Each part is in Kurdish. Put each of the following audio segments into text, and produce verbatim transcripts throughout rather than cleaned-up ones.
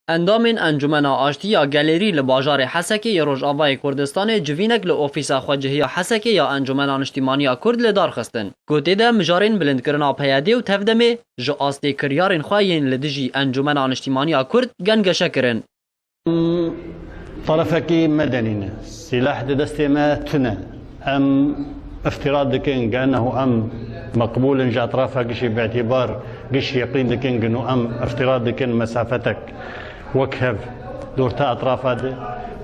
Endamên Encûmena Aştî ya Gelêrî li bajarê Hesekê yê Rojavayê Kurdistanê civînek li ofîsa xwecihiya Hesekê ya Encûmena Niştîmaniya Kurd li dar xistin, ku tê de mijarên bilindkirina P Y D û TEV-DEMê ji astê kiryarên xwe yên li dijî Encûmena Niştîmaniya Kurd gengeşe kirin. Em terefekî medenî ne. Sîleh di destê me tune. Em îftîra dikin, genehu em meqbûl in ji etrafa gişî, bi îtîbar gişî yeqîn dikin, ginu em îftîra dikin mesafetek wek hev di orta etrafa de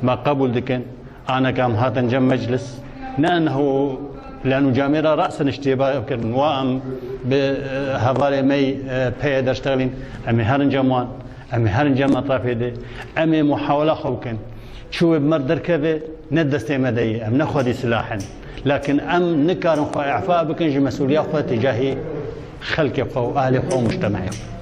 me qebûl dikin. Anek em hatin cem meclis. Ne enhu lenu camêra ra'sin iştê ba kirin. Wa em bi, e, hevalê me, e, peye derşteglîn. Em ê herin cem wan. Em ê herin cem etrafê de. Em ê muhawela xwe bikin. Çû wê bi mer derkeve ne destê me de ye. Em ne xwedî silah in. Lakin em nikarin xwe îfa bikin ji mesûliya xwe tîcahî xelkê xwe û ahlê xwe û mujtemehê xwe.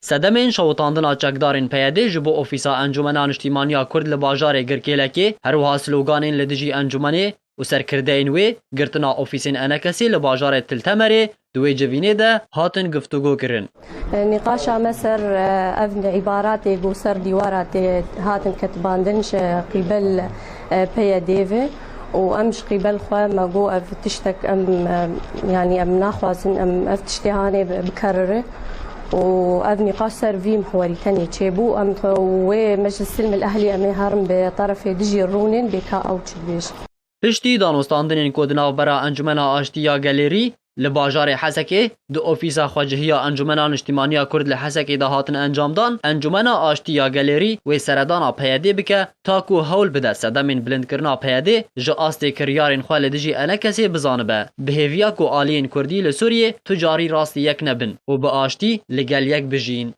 Sedemên şewitandina çekdarên P Y D ji bo ofîsa Encûmena Niştîmaniya Kurd li bajarê Girkêlekê, her wiha sloganên li dijî encûmenê û serkirdeyên wê, girtina ofîsên ENKSê li bajarê Til Temerê, di wê civînê de hatin guftûgo kirin. Nîqaşa me ser, e, ev îbaratê ku ser dîwara tê hatin ketibandin ji qîbel, e, P Y D ve û em ji qîbel xwe me got ev tiştek em, e, yanî em naxwazin em ev tiştê hanê bi-, bikerire û ev nîqaş ser vî mihwerî tenê çêbû. Em wê meclis silmil ehlî em ê herin bi terefê dijî rûnên bê ka ew çi dibêjin. Piştî danûstandinên ku di navbera Encûmena Aştî ya Gelêrî li bajarê Hesekê di ofîsa xwecihiya Encûmena Niştîmaniya Kurd li Hesekê de hatin encamdan, Encûmena Aştî ya Gelêrî wê seredana P Y D bike, ta ku hewl bide sedemên bilindkirina P Y D ji astê kiryarên xwe li dijî ENKSê bizanibe, bi hêviya ku aliyên Kurdî li Sûriyê tu carî rastî yek nebin û bi aştî li gel yek bijîn.